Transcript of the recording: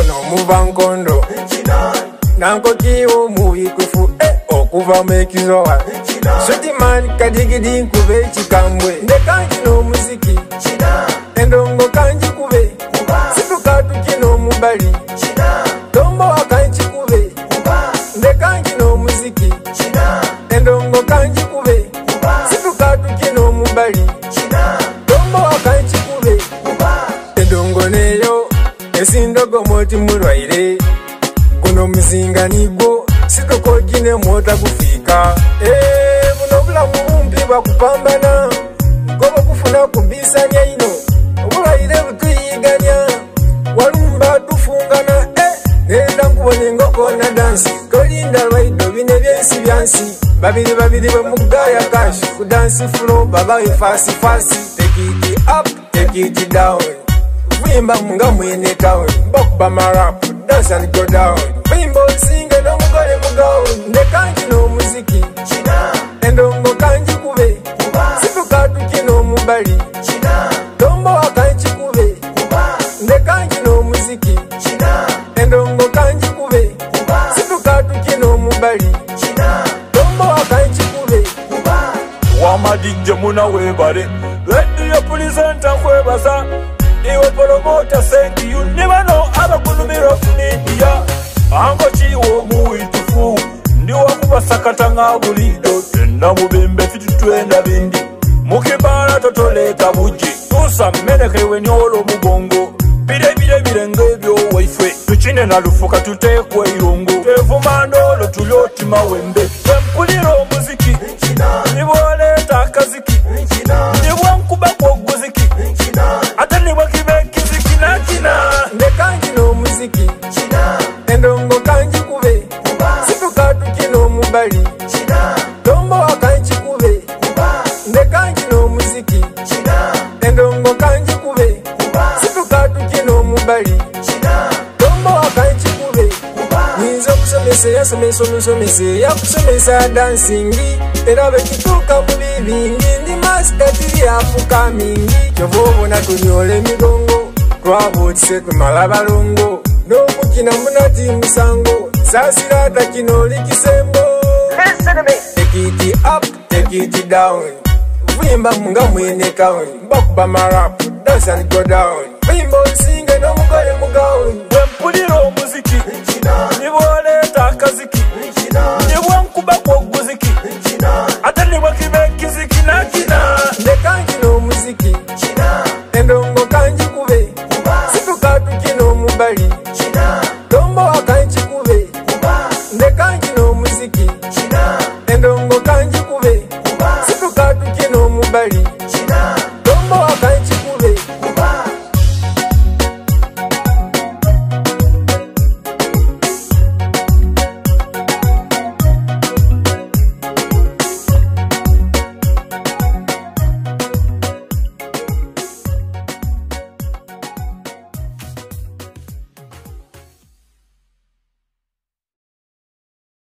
Ono omuva nkondo nankokiwo mubikufu okuva mekizoa Sweetman kadigidi nkube ekikambwe ndeka nkina omuziki endongo kanjikube situka tukina omubali tombowa kankikube ndeka nkina omuziki endongo kanjikube situka tukina omubali tombowa kankikube endongo neyo esindogoma oti mulwaire guno omuzinga nigwo situka okine mwota gufiika. Buno obulamu bumpi bwakupambana nkoba okufuna kubisanya ino obulwaire butuyiganya walumba tufungana. Nenda nkubona engoko na dansi tolinda lwaido bino ebyensi byansi babiri babiri bwe mugaya kashi ku dansi fulo babawe fasi fasi. Take it up, take it down, vimba nga mwene town bakuba marap dance and go down vimba osinge n'omugole mugawo ndeka nkina omuziki endongo kanjikube situka tukina omubali tombowa kankikube ndeka nkina omuziki endongo kanjikube situka tukina omubali tombowa kankikube. Wamadijje muna webale radio pulizenta nkwebaza iwe promota thank you ni bano abakulumira ku media ango kiwo omuwitufu ndi wakubasakata nga bulido tenda mubembe fitutwenda bindi mukibala totoleeta bugi tuusa mmerekewe nyola omugongo bire birenga ebyo waife tukine na lufuka tuteekwa irungu tevuma ndoolo tuli otima wembe empulira omuziki nibwoleeta akaziki nibwenkubako oguziki ate nibwe kiba ekiziki nakina. Ndeka nkina omuziki endongo kanjikube situka tukina omubali tombowa kankikube ndeka nkina omuziki endongo kanjikube situka tukina omubali tombowa kankikube. Nyinza okusomesa eyasomesa omusomesa eyakusomesa dansingi era bwekituuka mu bibingi ndi masita tiri afuka mingi kyova obona tunyola emigongo twabuutise tumala balongo n'okukina munati musango saasira atakina oli kisembo. Take it up, take it down, vimba nga mwene town bakuba marap dance and go down vimba osinge n'omugole mugawuni. Bwempulira omuziki nibwoleeta akaziki nibwenkubako oguziki ate nibwe kiba ekiziki nakina. Ndeka nkina omuziki endongo kanjikube situka tukina omubali tombowa kankikube ndeka nkina omuziki endongo kanjikube situka tukina omubali.